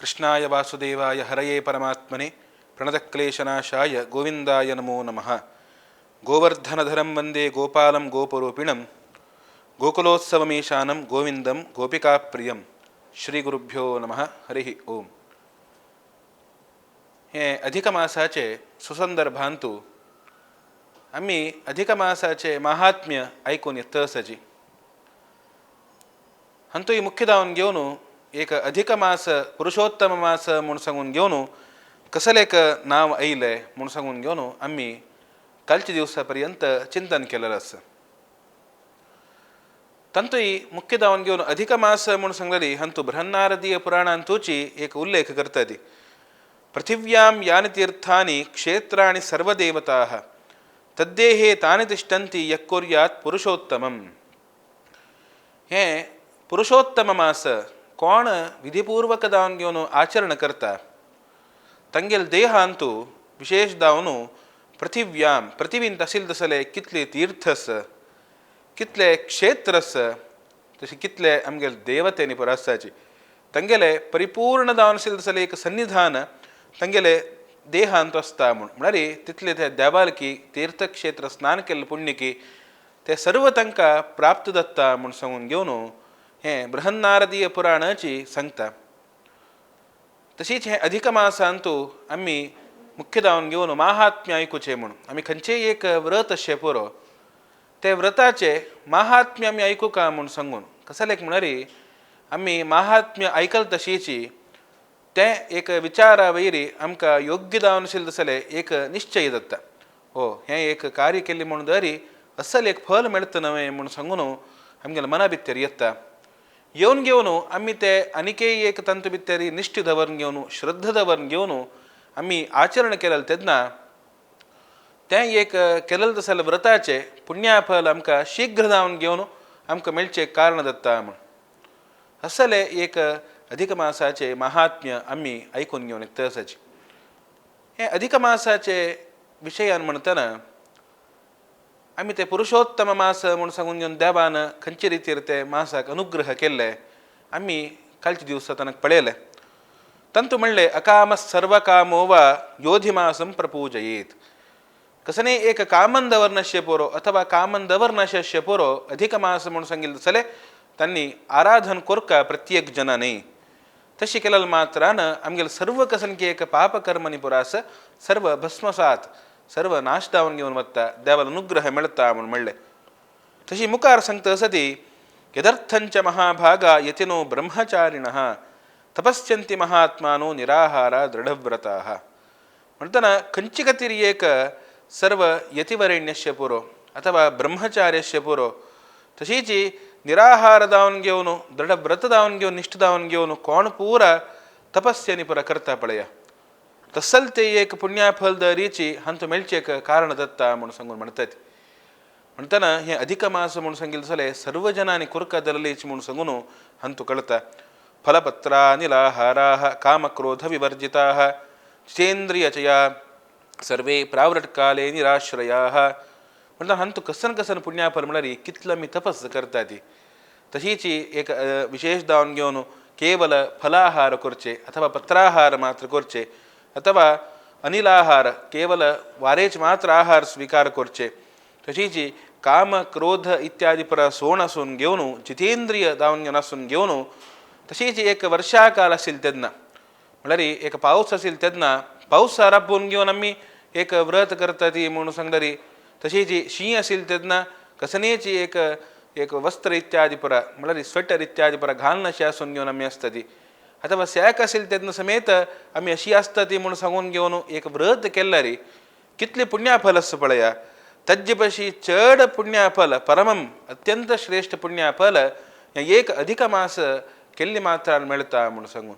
कृष्णाय वासुदेवाय हरये परमात्मने प्रणतक्लेशनाशाय गोविंदाय नमो नमः. गोवर्धनधरं वंदे गोपालं गोपरूपिणं गोकुलोत्सवमीशानं गोविंदं गोपिकाप्रियं. श्री गुरुभ्यो नमः. हरिः ओम. हे अधिक मासाचे सुसंदर्भांतु आम्ही अधिक मासाचे महात्म्य आयकून येत आसाची. हांतूय मुख्य दावन घेवन एक अधिक मास पुरुषोत्तम मास म्हूण सांगून घेवन कसलें एक नांव आयलें म्हूण सांगून घेवन आमी कालच्या दिवसा पर्यंत चिंतन केलेलें आसा. तांतूय मुख्य दावन घेवन अधिक मास म्हूण सांगलेली हांतू बृहन्नारदीय पुराणांतूची एक उल्लेख करता ती. पृथिव्यां यानि तीर्थानि क्षेत्राणि सर्वदेवताः तद्देहे तानि तिष्ठन्ति यः कुर्यात् पुरुषोत्तमम्. हें पुरुषोत्तम मास कोण विधिपूर्वक दावन घेवन आचरण करता तांगेल देहांतू विशेष दावन पृथिव्यां पृथिवींत आशिल्ले तसले कितले तीर्थ आसा, कितले क्षेत्र आसा, तशें कितले आमगेले देवते निपुर आसाची तांगेले परिपूर्ण दावन आशिल्ले तसले एक सन्निधान तांगेले देहांत आसता म्हूण. म्हळ्यार तितले ते देवालकी तीर्थक्षेत्र स्नान केल्ले पुण्यकी ते सर्व तांकां प्राप्त जाता म्हूण सांगून घेवन हें बृहन्नारदीय पुराणाची सांगता. तशीच हें अधिक मासांतू आमी मुख्य दावन घेवन महात्म्य आयकुचें म्हूण आमी खंयचेय एक व्रत अशें पुरो ते व्रताचें महात्म्य आमी आयकुका म्हूण सांगून कसलें एक म्हळ्यार आमी महात्म्य आयकल तशीची तें एक विचारा वयरी आमकां योग्य जावन आशिल्लें जाल्यार एक निश्चय जाता. हो हें एक कार्य केल्लें म्हूण दरी असल एक फल मेळटा न्हय म्हूण सांगून आमगेल्या मना भितर येता. येवन घेवन आमी ते आनीकय एक तांतू भितर निश्ठ दवरून घेवन श्रद्धा दवरून घेवन आमी आचरण केलें तेन्ना तें एक केलें तसलें व्रताचें पुण्याफल आमकां शीघ्र जावन घेवन आमकां मेळचें कारण जाता म्हूण असलें एक अधिक मासाचें महात्म्य आमी आयकून घेवन येता आसाचें. हें अधिक मासाचे विशयान म्हणटना आमी ते पुरुषोत्तम मास म्हूण सांगून घेवन देवान खंयचे रितीर ते मासाक अनुग्रह केल्ले आमी कालच्या दिवसा तांकां पळयलें. तांतू म्हणलें अकाम सर्वकामो वा योधिमासं प्रपूजयेत. कसने एक कामन दवरनाशे पुरो अथवा कामन दवरनाशे पुरो अधिक मास म्हूण सांगिल्लें जाल्यार तांणी आराधन कोरका प्रत्येक जनांनी तशें केल्यार मात्रान आमगेले सर्व कसनकी एक पापकर्मनी पुरास सर्व भस्मसात सर्व नाश जावन घेवन वता देवालो अनुग्रह मेळटा म्हूण म्हणलें. तशी मुखार सांगता आसा ती यदर्थंच महाभागा यतिनो ब्रह्मचारिणः तपस्यन्ति महात्मानो निराहारा दृढव्रताः. म्हणटना खंयचे खातीर एक सर्व यतिवरेण्यस्य पुरो अथवा ब्रह्मचार्यस्य पुरो तशीच निराहार जावन घेवन दृढव्रत जावन घेवन निश्ठ जावन घेवन कोण पुरा तपस्यानी पुरा करता पळया तसल ते एक पुण्याफल दरीची हांचो मेळचें एक कारण जाता म्हूण सांगून म्हणटात. म्हणटना हें अधिक मास म्हूण सांगिल्लें जाल्यार सर्व जनांनी कुरका दरलेची म्हूण सांगून हांतू कळटा. फलपत्रा निलाहाराः कामक्रोधविवर्जिताः जितेन्द्रियचया सर्वे प्रावृटकाले निराश्रयाः. म्हणटा हांतू कसन कसन पुण्याफल म्हळ्यार कितलो आमी तपस करता ती तशीच एक विशेष जावन घेवन केवल फलाहार करचे अथवा पत्राहार मात्र करचे अथवा अनिलाहार केवल वारेच मात्र आहार स्वीकार करचे तशीच काम क्रोध इत्यादी पर सोण आसून घेवन जितेंद्रिय जावन घेवन आसून घेवन तशीच एक वर्षाकाल आशिल्लो तेन्ना म्हळ्यार एक पावस आशिल्लो तेन्ना पावसा राबोवन घेवन आमी एक व्रत करता ती म्हूण सांगल्यार तशीच शीं आशिल्लें तेन्ना कसनेची एक एक वस्त्र इत्यादी परा म्हळ्यार स्वेटर इत्यादी परा घालनाशें आसून घेवन आमी आसता ती अथवा सॅक आशिल्लें तेन्ना समेत आमी अशी आसता ती म्हूण सांगून घेवन एक व्रत केल्यार कितलें पुण्याफल आसा पळया. तज्जे पशी चड पुण्याफल परमम अत्यंत श्रेश्ठ पुण्याफल हें एक अधिक मास केल्ले मात्रान मेळटा म्हूण सांगून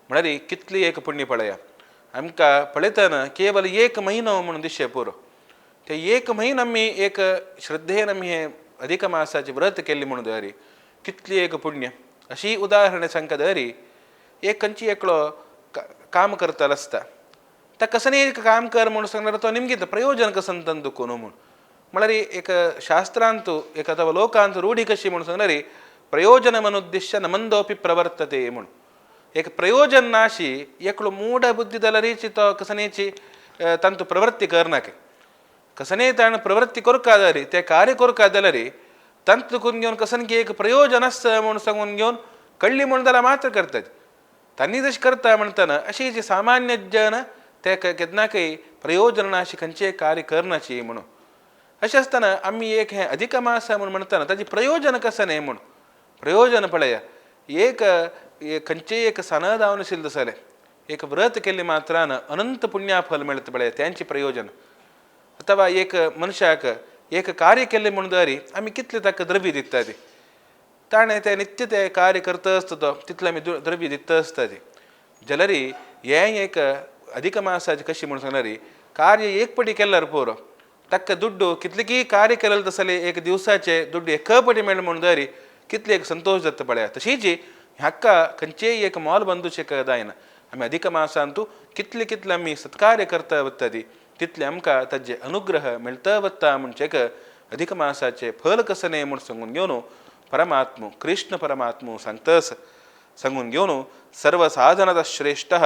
म्हळ्यार कितली एक पुण्य पळया. आमकां पळयतना केवल एक म्हयनो म्हूण दिशें पुरो ते एक म्हयनो आमी एक श्रद्धेन आमी हें अधिक मासाचें व्रत केल्लें म्हूण दरी कितली एक पुण्य. अशी उदाहरणां सांगता दरी एक खंयची एकलो काम करतालो आसता ताका कसलें एक काम कर म्हूण सांगल्यार तो निमगीत प्रयोजन कसन तंतु न्हू म्हूण म्हळ्यार एक शास्त्रांतु एक अथवा लोकांत रूढी कशी म्हूण सांगल्यार प्रयोजनमनुद्दिश्य नमंदोपि प्रवर्तते म्हूण. एक प्रयोजन नाशी एकलो मूढ बुद्धी जाल्यारीची तो कसनेची तांतू प्रवृत्ती करनाके कसने ताणें प्रवृत्ती करका जाल्यार तें कार्य करका जाल्यार तांतू करून घेवन कसन की एक प्रयोजन आसता म्हूण सांगून घेवन कळ्ळी म्हूण जाल्यार मात्र करतात. तांणी जशें करता म्हणटना अशी जी सामान्य जन ते केन्नाकय प्रयोजन नाशी खंयचें कार्य करनाची म्हणून. अशें आसतना आमी एक हें अधिक मास म्हूण म्हणटना ताजें प्रयोजन कशें न्हय म्हूण प्रयोजन पळया. एक खंयचेय एक सण जावन आशिल्लें जाल्यार एक व्रत केल्ले मात्रान अनंत पुण्या फल मेळटा पळय तेंचें प्रयोजन. अथवा एक मनशाक एक कार्य केल्लें म्हूण दरी आमी कितलें ताका द्रव्य दिता ती ताणें तें नित्य तें कार्य करता आसता तो तितलें आमी द्रव्य दिता आसता ती. जाल्यार हें एक अधिक मासाचें कशें म्हूण सांगल्यार कार्य एक पटी केल्यार पुरो ताका दुड्डू कितलें कार्य केलें तसलें एक दिवसाचें दुड्डू एक पटी मेळ्ळें म्हूण दरी कितलें एक संतोश जाता पळया. तशीच हाका खंयचेय एक मोल बंदूचें जायना. आमी अधिक मासांतू कितले कितले आमी सत्कार्य करता वता ती तितलें आमकां ताजे अनुग्रह मेळटा वता म्हणचेक अधिक मासाचें फल कशें न्हय म्हूण सांगून घेवन परमात्मू कृष्ण परमात्मू सांगतस सांगून घेवन सर्वसाधनतः श्रेष्ठः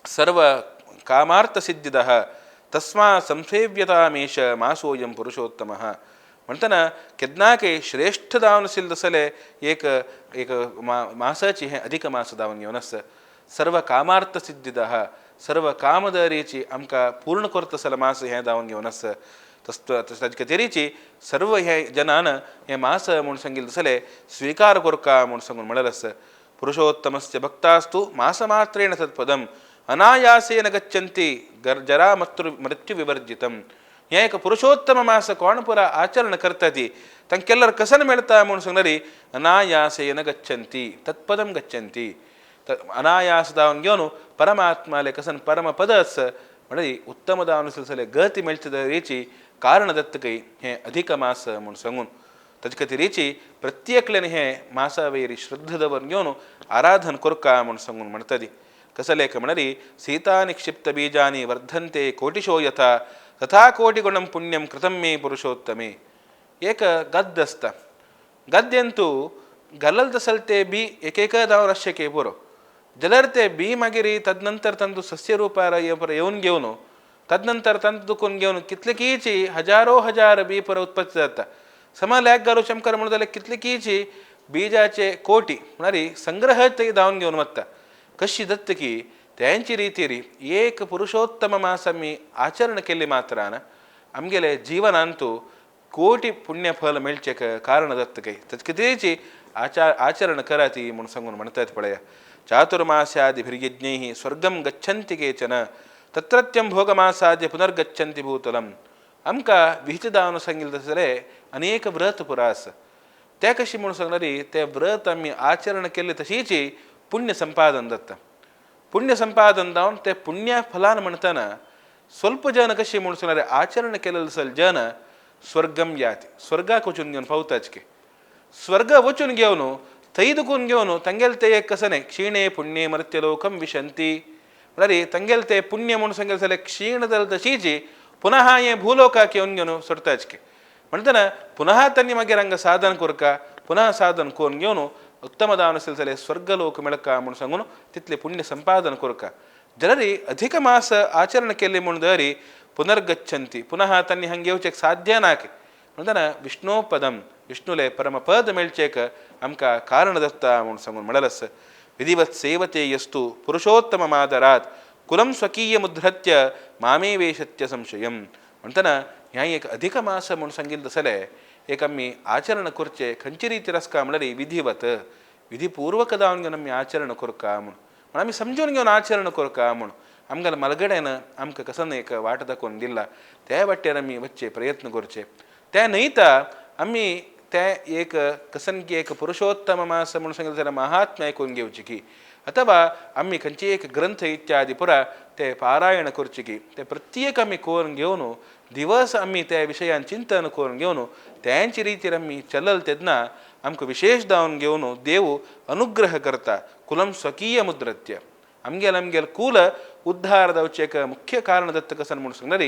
सर्व कामार्थसिद्धिदः तस्मात् संसेव्यतामेष मासोऽयं पुरुषोत्तमः. म्हणटना केन्नाकय श्रेश्ठ जावन आशिल्लें तसलें एक एक मासाची हें अधिक मास जावन घेवन आसा. सर्व कामार्थ सिद्धिदः सर्व कामदारीची आमकां पूर्ण करता तसलें मास हें जावन घेवन आसा. ताजे खातीरीची सर्व हे जनान हें मास म्हूण सांगिल्लें तसलें स्विकार करका म्हूण सांगून म्हणलें आसा. पुरुषोत्तमस्य भक्तास्तु मासमात्रेण तत्पदम् अनायासेन गच्छन्ति जरा मृत्यु विवर्जितम्. हें एक पुरुषोत्तम मास कोण पुरा आचरण करता ती तांकां केल्यार कसन मेळटा म्हूण सांगल्यार अनायासेन गच्छन्ति तत्पदं गच्छन्ति. अनायास जावन घेवन परमात्माले कसन परमपद आसा म्हणल्यार उत्तम जावन आसले गती मेळचे तरेची कारण दत्तकय हें अधिक मास म्हूण सांगून ताजे खातीरीची प्रत्येकल्यान हें मासा वयर श्रद्धा दवरून घेवन आराधन करका म्हूण सांगून म्हणटा ती. कसलें म्हणल्यार सीता निक्षिप्त बीजानि वर्धन्ते कोटिशो यथा तथा कोटिगुणं पुण्यं कृतं मे पुरुषोत्तमे. एक गद्य आसता गद्यंतू गलल तसल ते बी एक जावन आसचें पुरो जाल्यार ते बी मागीर तदनंतर तांतू सस्य रुपार येवन घेवन तदनंतर तांतू दुखून घेवन कितलेकीची हजारो हजार बी पर उत्पत्ती जाता. समा लॅक घालू शंकर म्हणून जाल्यार कितलेकीची बीजाचे कोटी म्हळ्यार संग्रह ते धांवन घेवन वता. कशी दत्त की त्यांची रितीरी एक पुरुषोत्तम मास आमी आचरण केल्ले मात्रान आमगेले जीवनांतू कोटी पुण्यफल मेळचें कारण दत्त काय ताचे खातीरची आचरण कराती म्हूण सांगून म्हणटात पळया. चातुर्मास्यादिभिर्यज्ञैः स्वर्गं गच्छन्ति केचन तत्रत्यं भोगमासाद्य पुनर्गच्छन्ति भूतलम्. आमकां विहित जावन सांगिल्लें तसलें अनेक व्रत पुरा आसा. ते कशें म्हूण सांगल्यार तें व्रत आमी आचरण केल्लें तशीच पुण्य संपादन जाता. पुण्य संपादन जावन ते पुण्य फलान म्हणटना स्वल्प जन कशें म्हूण सांगल्यार आचरण केलें तसले जन स्वर्गम याति स्वर्गाक वचून घेवन पावताच की स्वर्ग वचून घेवन थंय दुखून घेवन तांगेले ते एक कसं न्हय क्षीणे पुण्ये मर्त्यलोकम विशंती म्हळ्यार तांगेले ते पुण्य म्हूण सांगेले जाल्यार क्षीण जालें तशीच पुनः हें भूलोकाक येवन घेवन सोडताच की म्हणटना पुनः तांणी मागीर हांगा साधन करका पुनः साधन करून घेवन उत्तम दान आसले जाल्यार स्वर्गलोक मेळका म्हूण सांगून तितलें पुण्य संपादन करका. जाल्यार अधिक मास आचरण केलें म्हूण दरी पुनर्गच्छन्ति पुनः तांणी हांगा येवचें साध्य ना की म्हणटना विष्णुपदम विष्णुले परमपद मेळचेक आमकां कारण दत्ता म्हूण सांगून म्हणलें आसा. विधिवत सेवते यस्तु पुरुषोत्तम मादरात कुलं स्वकीय मुद्रत्य मामे वेशत्य संशयम. म्हणटना ह्या एक अधिक मास म्हूण सांगिल्लें तसलें एक आमी आचरण करचें खंयचे रितीर आसता म्हणल्यार विधिवत विधिपूर्वक जावन घेवन आमी आचरण करका म्हूण म्हण आमी समजून घेवन आचरण करका म्हूण आमगेल्या मलगड्यान आमकां कसन एक वाट दाखोवन दिला त्या वाटेर आमी वचचे प्रयत्न करचे. ते न्हय तर आमी ते एक कसन की एक पुरुषोत्तम मास म्हूण सांगिल्लें जाल्यार महात्म्य आयकून घेवचें की अथवा आमी खंयची एक ग्रंथ इत्यादी पुरा ते पारायण करचें की ते प्रत्येक आमी करून घेवन दिवस आमी त्या विशयान चिंतन करून घेवन त्यांचे रितीर आमी चलल तेन्ना आमकां विशेश जावन घेवन देव अनुग्रह करता. कुलम स्वकीय मुद्रत्य आमगेल आमगेल कुल उद्धार जावचें एक मुख्य कारण दत्त कसन म्हूण सांगल्यार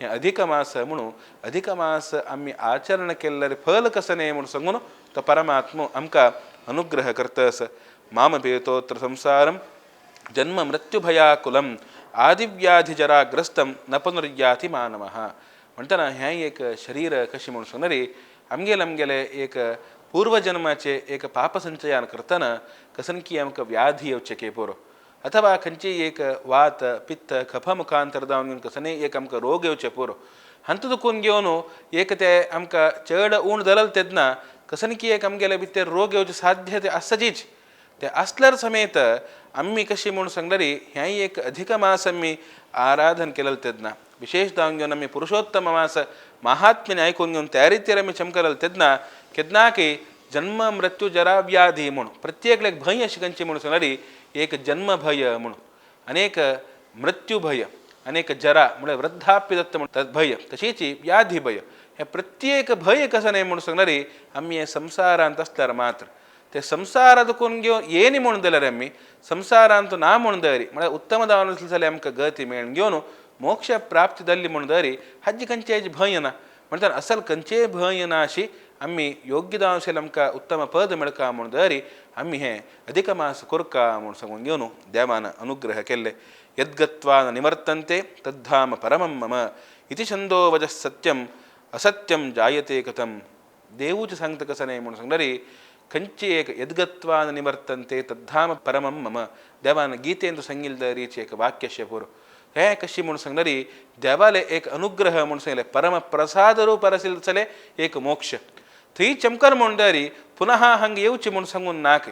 हें अधिक मास म्हणून अधिक मास आमी आचरण केल्ल्यार फल कशें न्हय म्हूण सांगून तो परमात्मो आमकां अनुग्रह करता आसा. मामपेतोत्र संसारं जन्म मृत्युभयाकुलम आदिव्याधिजराग्रस्तं न पुनर्याति मानवः. म्हणटना हें एक शरीर कशें म्हणून सांगली आमगेले आमगेले एक पूर्वजन्माचे एक पापसंचयान करतना कसन की आमकां व्याधी येवचे केपोरो अथवा खंयची एक वात पित्त कफ मुखांतर जावन कसनय एक आमकां रोग येवचे पुरो हांतू दुखून घेवन एक ते आमकां चड उण जालें तेन्ना कसन की एक आमगेले भितर रोग येवचे साध्यते आसचीच. ते आसल्यार समेत आमी कशी म्हूण सांगल्यार हें एक अधिक मास आमी आराधन केलें तेन्ना विशेष जावन घेवन आमी पुरुषोत्तम मास महात्म्य आयकून घेवन तयारीचेर आमी चमकले तेन्ना केन्नाकय जन्म मृत्यू जरा व्याधी म्हूण प्रत्येक भंय अशी खंयची म्हूण सांगल्यार एक जन्म भय म्हूण अनेक मृत्यू भय अनेक जरा म्हळ्यार वृद्धाप्य दत्त म्हूण तत् भय तशीच व्याधी भय हे प्रत्येक भय कसं न्हय म्हूण सांगल्यार आमी हे संवसारांत आसल्यार मात्र ते संवसार दुखून घेवन येनी म्हूण दिल्यार आमी संवसारांत ना म्हूण दरी म्हळ्यार उत्तम जावन जाल्यार आमकां गती मेळून घेवन मोक्ष प्राप्ती जाल्ली म्हूण दरी हाजी खंयचेय भंय ना. म्हणटात असल खंयचेय भंय ना अशी आमी योग्य जावन आमकां उत्तम पद मेळका म्हूण दरी आमी हें अधिक मास कोरका म्हूण सांगून घेवन देवान अनुग्रह केल्ले. यद्गत्वा न निवर्तन्ते तद्धाम परमं मम इति छंदो वजः सत्यम असत्यम जायते कथम. देवूच सांगता कसं न्हय म्हूण सांगल्यार खंयची एक यद्गत्वा न निवर्तन्ते तद्धाम परमं मम देवान गीतेंत सांगिल्ले रीचे एक वाक्य अशें पुरो हें कशी म्हूण सांगल्यार देवाले एक अनुग्रह म्हूण सांगलें परम प्रसाद रूप आशिल्ले एक मोक्ष थंय चमकर म्हूण दरी पुनः हांगा येवचें म्हूण सांगून नाक.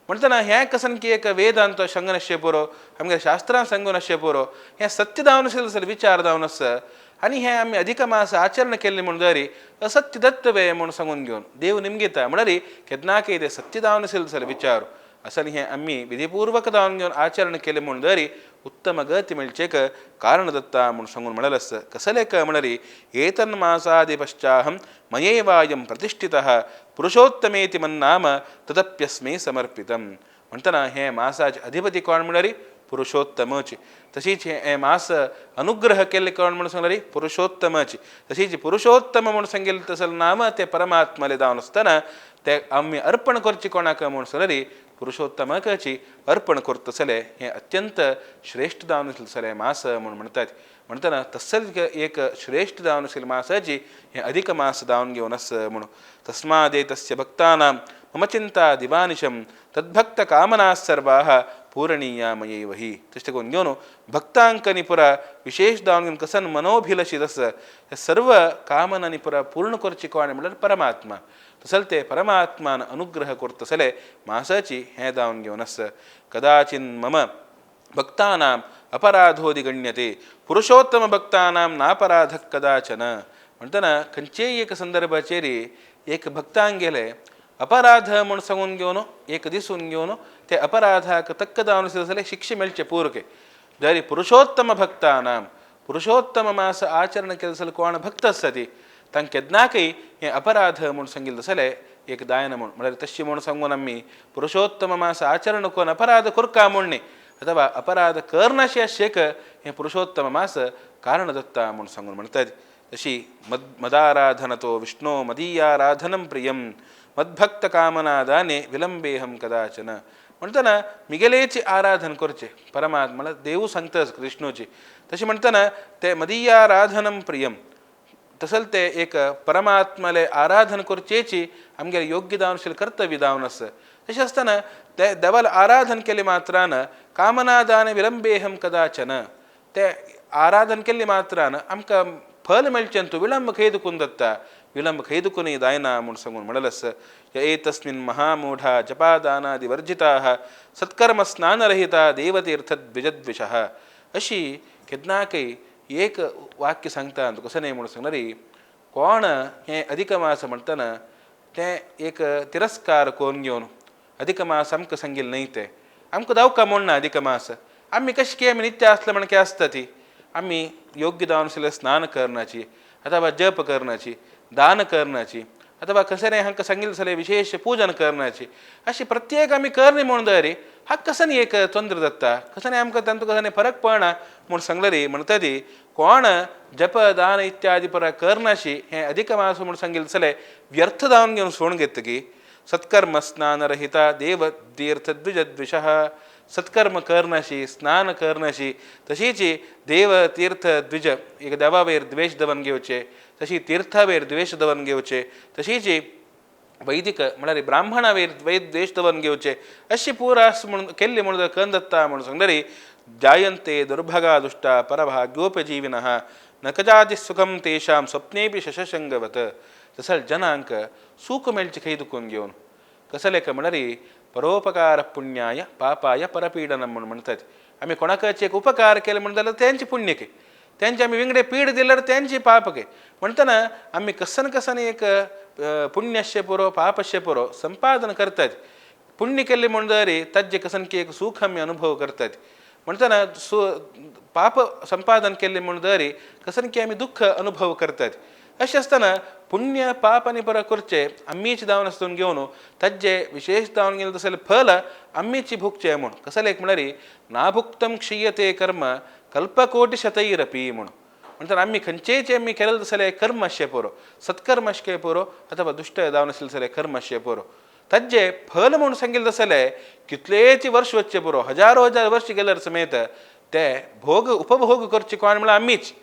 म्हणटना हें कसन की एक वेदांत सांगून आसचें पुरो आमगे शास्त्रां सांगून आसचें पुरो हें सत्य जावन आशिल्लें विचार जावन आसा आनी हें आमी अधिक मास आचरण केल्लें म्हूण दरी असत्य दत्तवे म्हूण सांगून घेवन देव निमगिता म्हळ्यार केन्नाकय तें सत्य जावन आशिल्लें विचार असल हें आमी विधिपूर्वक जावन घेवन आचरण केलें म्हूण दरी उत्तम गती मेळचेक कारण दत्ता म्हूण सांगून म्हणलें आसा. कसलेक म्हळ्यार एतन्मासादि पश्चाहं मयैवायं प्रतिष्ठितः पुरुषोत्तमेति मन्नाम तदप्यस्मै समर्पितं. म्हणटना हें मासाचे अधिपती कोण म्हळ्यार पुरुषोत्तमची. तशीच हें मास अनुग्रह केल्ले कोण म्हूण सांगल्यार पुरुषोत्तमची. तशीच पुरुषोत्तम म्हूण सांगिल्लें तसलें नाम तें परमात्मले जावन आसतना ते आमी अर्पण करचें कोणाक म्हूण सांगल्यार पुरुषोत्तमाकाची अर्पण करतसले हें अत्यंत श्रेष्ठ जावन आशिल्लें मास म्हूण म्हणटात. म्हणटना तसलें एक श्रेष्ठ जावन आशिल्लें मासाची हें अधिक मास जावन घेवन आसा म्हूण. तस्मादेतस्य भक्तानां मम चिंता दिवानिशं तद्भक्त कामनाः सर्वाः पूरणीया मयैव हि. तशें करून घेवन भक्तांक पुरा विशेष जावन घेवन कसन मनोभिलषित आसा सर्व कामनांनी पुरा पूर्ण करची कोण म्हळ्यार परमात्मा. तसले ते परमात्मान अनुग्रह करतसले मासाची हें जावन घेवन आसा. कदाचिन मम भक्तानां अपराधोदिगण्यते पुरुषोत्तम भक्तानां नापराधः कदाचन. म्हणटना खंयचेय एक संदर्भाचेर एक भक्तांगेले अपराध म्हूण सांगून घेवन एक दिसून घेवन ते अपराधाक तक्क जावन जाल्यार शिक्षा मेळचे पूरके. जरी पुरुषोत्तम भक्तानां पुरुषोत्तम मास आचरण केलें जाल्यार कोण भक्त आसता ती तांकां केन्नाकय हें अपराध म्हूण सांगिल्लें जाल्यार एक दायन म्हूण म्हळ्यार तशें म्हूण सांगून आमी पुरुषोत्तम मास आचरण करून अपराध करका म्हूण न्ही अथवा अपराध करनाशे आशेक हें पुरुषोत्तम मास कारण दत्ता म्हूण सांगून म्हणटात. तशी मदाराधनतो विष्णो मदीयाराधनं प्रियं मद्भक्त कामनादाने विलंबेहं कदाचन. म्हणटना मिगेलेची आराधन करचें परमात्मा देवू सांगताच कृष्णूची. तशें म्हणटना ते मदीयाराधनं प्रियं तसल ते एक परमात्माले आराधन करचेची आमगेले योग्य जावन आशिल्लें कर्तव्य जावन आसा. तशें आसतना ते देवाल आराधन केले मात्रान कामनादान विलंबेहं कदाचन ते आराधन केल्ले मात्रान आमकां फल मेळचें तूं विलंब खंय दुखून दत्ता विलंब खंय दुखूनय जायना म्हूण सांगून म्हणलें आसा. एतस्मिन् महामूढा जपादानादिवर्जिताः सत्कर्म स्नानरहिता देवतीर्थद्विजद्विषः. अशी केन्नाकय एक वाक्य सांगता कसं न्हय म्हूण सांगल्यार कोण हें अधिक मास म्हणटना तें एक तिरस्कार करून घेवन अधिक मास आमकां सांगिल्लें न्हय तें आमकां दावका म्हूण ना अधिक मास आमी कशें की आमी नित्य आसलें म्हण आसता ती आमी योग्य जावन आशिल्लें स्नान करनाची अथवा जप करनाची दान करनाची अथवा कसं न्हय हांकां सांगिल्लें जाल्यार विशेष पूजन करनाची अशी प्रत्येक आमी करनी म्हूण दरी हाका कसं एक तोंद्र जाता कसं न्हय आमकां तांतूं कसं न्हय फरक पडना म्हूण सांगल्यार म्हणटा ती कोण जप दान इत्यादी परा करनाशी हें अधिक मास म्हूण सांगिल्लें जाल्यार व्यर्थ जावन घेवन सोडून घेतकी सत्कर्म स्नानरहित देव तीर्थ द्विजद्विषः. सत्कर्म करनाशी स्नान करनाशी तशीच देव तीर्थ द्विज एक देवावेर द्वेष दवन घेवचे, तशी तीर्थावेर द्वेष दवन घेवचे, तशीच वैदिक म्हळ्यार ब्राह्मणावेर द्वेष दवन घेवचे अशी पुरास म्हणून केल्ली म्हणून कन दत्ता म्हणून सांगणारी जायन्ते दुर्भगा दुष्टा परभाग्योपजीविनः न कदाचित् सुखं तेषां स्वप्नेपी शशशंगवत. तसल जनांक सूख मेळचे खंय दुखून घेवन कसले का म्हळ्यार परोपकार पुण्याय पापाय परपीडनं म्हणून म्हणतात. आमी कोणाकच एक उपकार केले म्हणून जाल्यार तेंचे पुण्यके, तेंचे आमी विंगडे पीड दिल्यार तेंचे पापके. म्हणटना आमी कसन कसन एक पुण्यस्य पुरो पापस्य पुरो संपादन करतात. पुण्य केल्ले म्हणून जाल्यार ताजे कसन की एक सूख आमी अनुभव करतात. म्हणटना पाप संपादन केल्ले म्हणून जाल्यार कसन की आमी दुःख अनुभव करतात. अशें आसतना पुण्य पाप आनी बरो करचें आमीच दावन आसतून घेवन ताजे विशेष दावन घेवन तसलें फल आमीच भोगचें म्हूण. कसलें एक म्हळ्यार नाभुक्तं क्षीयते कर्म कल्पकोटि शतैरपी म्हूण. म्हणटना आमी खंयचेच आमी केलें तसलें कर्म आसचें पुरो, सत्कर्म आसचें पुरो अथवा दुश्ट जावन आसलें तसलें कर्म आसचें पुरो, ताजें फल म्हूण सांगिल्लें तसलें कितलेच वर्स वचचें पुरो, हजारो हजार वर्स गेल्यार समेत ते भोग उपभोग करचे कोण म्हळ्यार आमीच.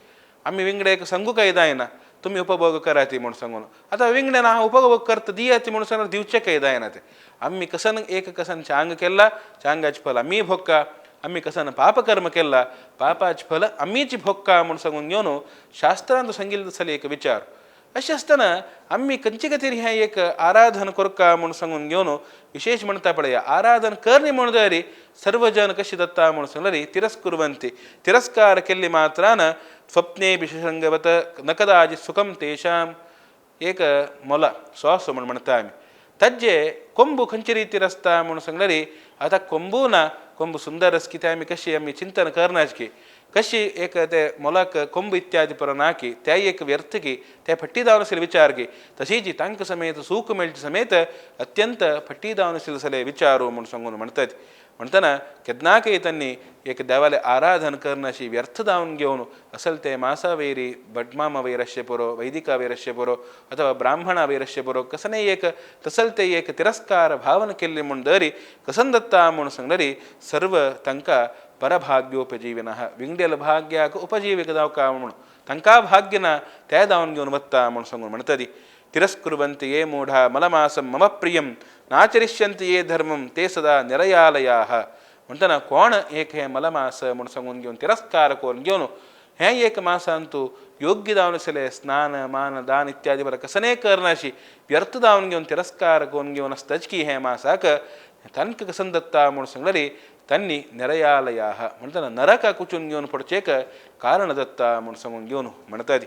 आमी विंगडे एक सांगूंक जायना तुमी उपभोग कराती म्हूण सांगून. आतां विंगड्यान हांव उपभोग करता दियाती म्हूण सांगून दिवचें काय जायना तें. आमी कसन एक कसन चांग केला चांगाचें फल आमी भोगका, आमी कसन पापकर्म केला पापाचें फल आमीच भोगका म्हूण सांगून घेवन शास्त्रांत सांगिल्लें तसलें एक विचार. अशें आसतना आमी खंयचे खातीर हें एक आराधन करका म्हूण सांगून घेवन विशेष म्हणटा पळया आराधन करणी म्हूण जाल्यार सर्वजन कशी दत्ता म्हूण सांगल्यार तिरस्कुर्वंती तिरस्कार केल्ली मात्रान स्वप्ने विशेषंगवत न कदाचित् सुखं तेषां. एक मोला स्वास म्हूण म्हणटा आमी ताजे कोंबू खंयचे रितीर आसता म्हूण सांगल्यार आतां कोंबू ना कोंबू सुंदर आसा की तें आमी कशी आमी चिंतन करनाच की कशी एक ते मोलाक कोंबू इत्यादी पर ना की तें एक व्यर्थ की ते फट्टी जावन आशिल्ले विचार की तशीच तांकां समेत सूख मेळचे समेत अत्यंत फट्टी जावन आशिल्ले सगळे विचारू म्हूण सांगून म्हणटात. म्हणटना केन्नाकय तांणी एक देवालें आराधन करनाशी व्यर्थ जावन घेवन असल ते मासावेरी भटमामा वयर आसचें पुरो, वैदिका वयर आसचें पुरो अथवा ब्राह्मणा वयर आसचें पुरो कसनय एक तसल ते एक तिरस्कार भावन केल्ली म्हूण दरी कसन दत्ता म्हूण सांगल्यार सर्व तांकां परभाग्योपजीविनः विंगडेल भाग्याक उपजीविक जावका म्हूण तांकां भाग्य ना तें जावन घेवन वता म्हूण सांगून म्हणटली. तिरस्कुर्वन्ति ये मूढा मलमासं मम प्रियं नाचरिष्यन्ति ये धर्मं ते सदा निरयालयाः. म्हणटना कोण एक हें मलमास म्हूण सांगून घेवन तिरस्कार करून घेवन हें एक मासांतू योग्य जावन आसलें स्नान मान दान इत्यादी बरें कसनेय करनाशी व्यर्थ जावन घेवन तिरस्कार करून घेवन आसताच की हें मासाक तांकां कसन दत्ता म्हूण सांगल्यार तांणी निरयालयाः म्हणटना नरकाक वचून घेवन पडचेक कारण दत्ता म्हूण सांगून घेवन म्हणटात.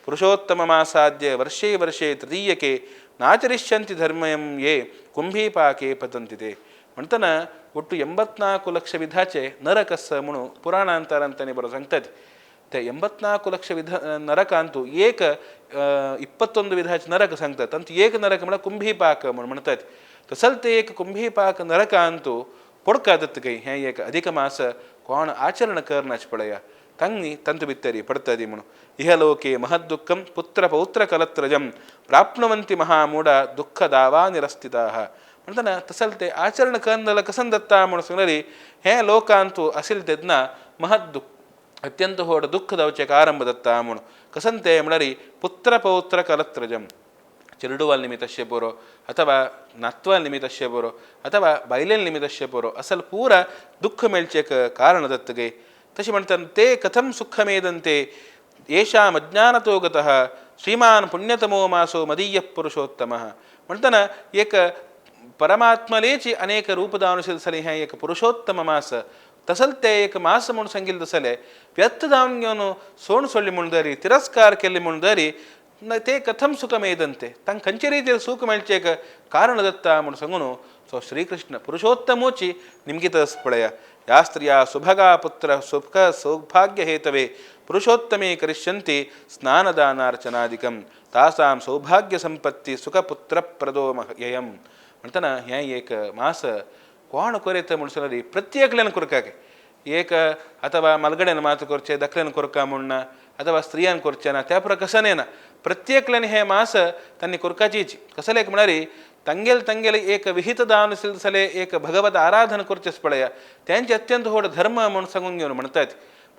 पुरुषोत्तममासाद्य वर्षे वर्षे तृतीयके नाचरिष्यन्ति धर्मयं ये कुंभीपाके पतंति ते. म्हणटना ಒಟ್ಟು 84 ಲಕ್ಷ ವಿಧಾಚೆ ನರಕಸ್ಸ म्हणून ಪುರಾಣಾಂತರಂತಾನೆ ಬರೋ सांगतात. ते 84 ಲಕ್ಷ ವಿಧ ನರಕ ಅಂತೂ ಏಕ 21 विधाचे नरक सांगतात. अंतू एक नरक म्हळ्यार कुंभीपाक म्हणून म्हणतात. तसल ते एक कुंभीपाक नरक अंतू पडका दत्त काही हें एक अधिक मास कोण आचरण करनाच पळया तांणी तंतु भितरी पडतदी म्हणून. इहलोके महद्दुःखं पुत्र पौत्र कलत्रजं प्राप्नुवन्ति महामूढ दुःख दावा निरस्थिताः. म्हणटना तसल ते आचरण करनाला कसन दत्ता म्हणून सांगल्यार हें लोकांतू असील तेन्ना महद्दुःख अत्यंत व्हड दुःख जावचें आरंभ दत्ता म्हणून. कसन ते म्हळ्यार पुत्र पौत्र कलत्रजं चेरडुवाल निमित्त पुरो अथवा नातवाल निमित्त पुरो अथवा बायलेन निमित्त पुरो असल पूरा दुःख मेळचें कारण दत्त गे. तशें म्हणटात ते कथं सुखमेदन्ते येषाम् अज्ञानतो गतः श्रीमान पुण्यतमो मासो मदीय पुरुषोत्तमः. म्हणटना एक परमात्मलेची अनेक रूप जावन आशिल्लें हें एक पुरुषोत्तम मास तसल ते एक मास म्हूण सांगिल्लें तसलें व्यर्थ जावन घेवन सोण सोडली म्हूण दरी तिरस्कार केल्ले म्हूण दरी ते कथं सुखमेदन्ते तांकां खंयचे रितीर सूख मेळचें एक कारण दत्ता म्हूण सांगून सो श्रीकृष्ण पुरुषोत्तमोची निमगितस पळया. या स्त्रिया सुभगा पुत्र सुख सौभाग्य हेतवे पुरुषोत्तमे करिष्यन्ति स्नानदानार्चनादिकं तासां सौभाग्य संपत्ती सुखपुत्र प्रदो ययं. म्हणटना हें एक मास कोण कोरेत म्हूण सांगल्यार प्रत्येकल्यान करकाक एक अथवा मलगड्यान मात करचें धाकल्यान करका म्हूण ना अथवा स्त्रियान करचें ना त्या प्रकार कसं ना प्रत्येकल्यान हें मास तांणी करकाचीच. कसलें एक म्हळ्यार तांगेले तांगेले एक विहित दान सले एक भगवत आराधन करचेच पळया त्यांचे अत्यंत व्हड धर्म म्हूण सांगून घेवन म्हणटात.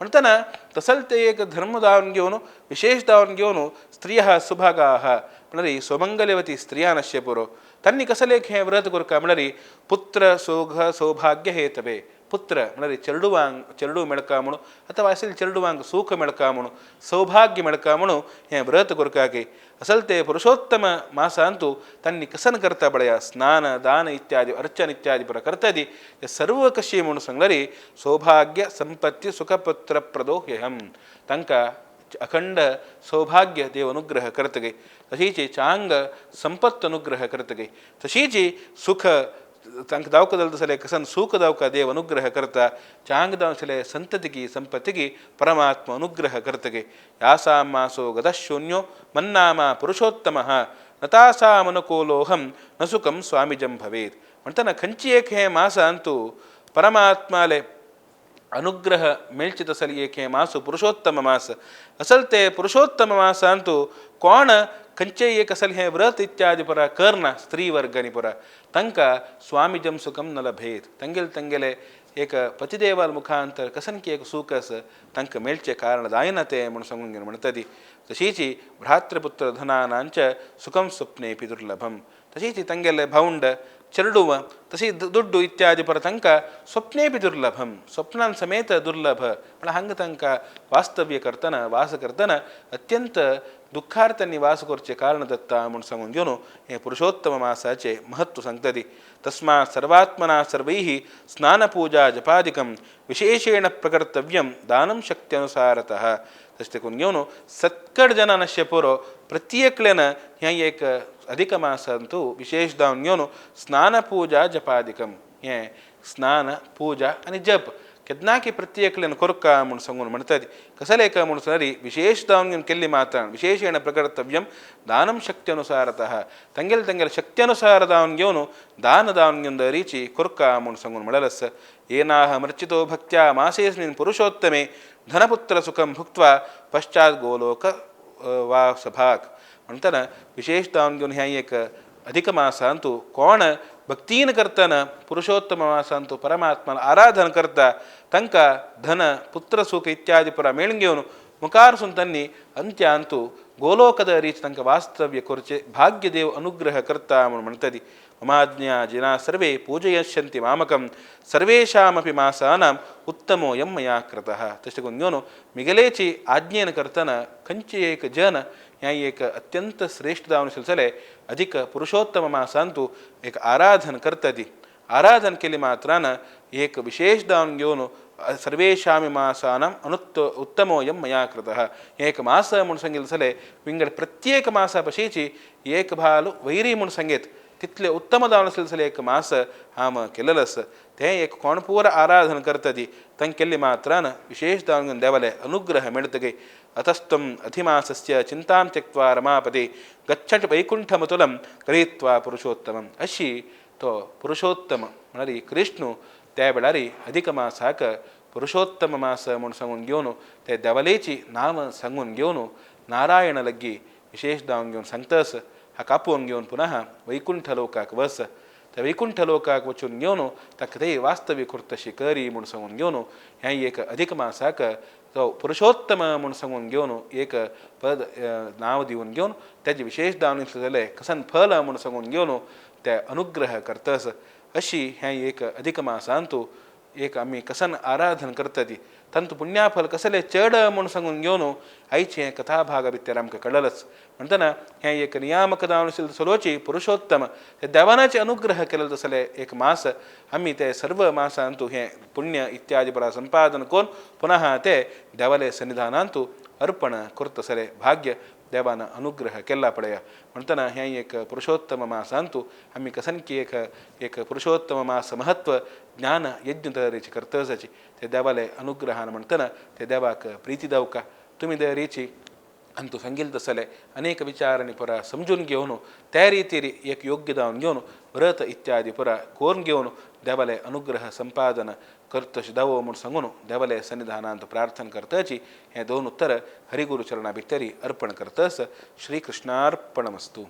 म्हणटना तसल ते एक धर्म दावन घेवन विशेष दावन घेवन स्त्रियः सुभागाः म्हणल्यार सुमंगलवती स्त्रिया नासचे पुरो तांणी कसलें एक हें व्रत करका म्हणल्यार पुत्र सोघ सौभाग्य हेतवे पुत्र म्हणल्यार चेरडुवांक चेरडू मेळका म्हणून अथवा असेल चेरडुवांक सुख मेळका म्हणून सौभाग्य मेळका म्हणून हें व्रत करका. असल ते पुरुषोत्तम मासांतु तांणी कसन करता पळया स्नान दान इत्यादी अर्चन इत्यादी पुरा करता दी हे सर्व कशी म्हणून सांगल्यार सौभाग्य संपत्ती सुखपुत्र प्रदो ह्यहं तांकां अखंड सौभाग्य देव अनुग्रह करतगे तशीच चांग संपत्त अनुग्रह करतगे तशीच सुख तांकां दावका जालें तसलें कसन सुख दावका देव अनुग्रह करता चांग दावसले संततिकी संपत्तिकी परमात्मा अनुग्रह करतगे. यासां मासो गतशून्यो मन्नामा पुरुषोत्तमः नतासामनुकूलोहं न सुखं स्वामिजं भवेत्. म्हणटना खंयची एक हें मासांतु परमात्माले अनुग्रह मेळचे तसली एक हें मास पुरुषोत्तम मास. असल ते पुरुषोत्तम मासांतु कोण खंयचेय एक असल हें व्रत इत्यादी पुरा करना स्त्री वर्गांनी पुरा तांकां स्वामिजं सुखं न लभेत. तांगेले तांगेले एक पतिदेवाल मुखांतर कसनकी एक सूख आसा तांकां मेळचें कारण जायना तें म्हूण सांगून घेवन म्हणटा ती. तशीच भ्रातृपुत्र धनानांच सुखं स्वप्नेपी दुर्लभम तशीच तांगेले भावंड चेरडुव तशी दुड्डू इत्यादी पर तांकां स्वप्नेपी दुर्लभम स्वप्नान समेत दुर्लभ म्हळ्यार हांगा तांकां वास्तव्य करतना वास करतना अत्यंत दुःखार्थांनी वास करचें कारण दत्ता म्हूण सांगून घेवन हें पुरुषोत्तम मासाचें महत्व सांगता ती. तस्मात् सर्वात्मना सर्वैः स्नानपूजा जपादिकं विशेषेण प्रकर्तव्यं दानं शक्त्यनुसारतः. तशें देखून घेवन सक्कड जनां नासचें पुरो प्रत्येकल्यान हें एक अधिक मासांतु विशेष दावन घेवन स्नानपूजा जपादिकं हें स्नान पूजा आनी जप केन्ना की प्रत्येकल्यान करका म्हूण सांगून म्हणटात. कसलें काय म्हूण सांगल्यार विशेष दावन घेवन केल्ली मात्रान विशेषेण प्रकर्तव्यं दानं शक्त्यनुसारतः तांगेले तांगेले शक्त्यनुसार दावन घेवन दान दावन घेवन दरीची करका म्हूण सांगून म्हणलें आसा. येनाह मर्चितो भक्त्या मासेस्मिन् पुरुषोत्तमे धनपुत्र सुखं भुक्त्वा पश्चात् गोलोक वासभाग. म्हणटना विशेष दावन घेवन हें एक अधिक मासांतु कोण भक्तीन करतना पुरुषोत्तम मासांतु परमात्मान आराधन करता तांकां धन पुत्र सुख इत्यादी पुरा मेळून घेवन मुखारसून तांणी अंत्यांतु गोलोकद रीच तांकां वास्तव्य करचें भाग्यदेव अनुग्रह करता म्हूण म्हणटा ती. ममाज्ञा जिना सर्वे पूजयिष्यन्ति मामकं सर्वेषामपि मासानाम् उत्तमोऽयं मया कृतः. तशें करून घेवन मिगलेची आज्ञेन करतना खंयची एक जन हें एक अत्यंत श्रेष्ठ जावन सिलसिले अधिक पुरुषोत्तम मासांतु एक आराधन करता ती. आराधन केली मात्रान एक विशेष दावन घेवन सर्वेषामि मासानाम् उत्तमोऽयं मया कृतः. एक मास म्हूण सांगिल्लें जाल्यार विंगड प्रत्येक मासा भशेची एक भाल वैरी म्हूण सांगेत तितले उत्तम जावन आसलें जाल्यार एक मास हांव केलेलो आसा तें एक कोण पूर आराधन करता ती तांकां केल्ली मात्रान विशेष जावन घेवन देवाले अनुग्रह मेळटकीर. अतस्त्वम् अधिमासस्य चिंतां त्यक्त्वा रमापते गच्छट वैकुंठमतुलं गृहीत्वा पुरुषोत्तमम्. अशी तो पुरुषोत्तम म्हळ्यार कृष्णू त्या वेळार अधिक मासाक पुरुषोत्तम मास म्हूण सांगून घेवन ते देवालेची नाम सांगून घेवन नारायण लग्गी विशेष जावन घेवन सांगतस हाका आपोवन घेवन पुनः वैकुंठ लोकाक वस त्या वैकुंठ लोकाक वचून घेवन ताका ते वास्तव्य करतशी करी म्हूण सांगून घेवन हें एक अधिक मासाक तो पुरुषोत्तम म्हूण सांगून घेवन एक पद नांव दिवन घेवन तेजे विशेष दावन जालें कसन फल म्हूण सांगून घेवन ते अनुग्रह करतस. अशी हें एक अधिक मासांतु एक आमी कसन आराधन करता ती तांतु पुण्याफल कसलें चड म्हूण सांगून घेवन आयचें हें कथाभागा भितर आमकां कळलच. म्हणटना हें एक नियामक जावन सलोची पुरुषोत्तम हे देवानाचे अनुग्रह केलेलो तसले एक मास आमी ते सर्व मासांतु हें पुण्य इत्यादी परा संपादन करून पुनः ते देवाले सन्निधानांतु अर्पण करतसले भाग्य देवान अनुग्रह केला पळया. म्हणटना हें एक पुरुषोत्तम मासांतु आमी कसनकी एक एक पुरुषोत्तम मास महत्व ज्ञान यज्ञ तरेची करतसाची ते देवाले अनुग्रहान म्हणटना ते देवाक प्रिती दावका तुमी तरेची अंतु सांगिल्लें तसले अनेक विचारांनी पुरा समजून घेवन त्या रितीर एक योग्य जावन घेवन व्रत इत्यादी पुरा कोरून घेवन देवाले अनुग्रह संपादन करतश दावो म्हूण सांगून देवाले सन्निधानांत प्रार्थना करताची हें दोन उत्तर हरिगुरु चरणा भितरी अर्पण करतस. श्रीकृष्णार्पणमस्तु.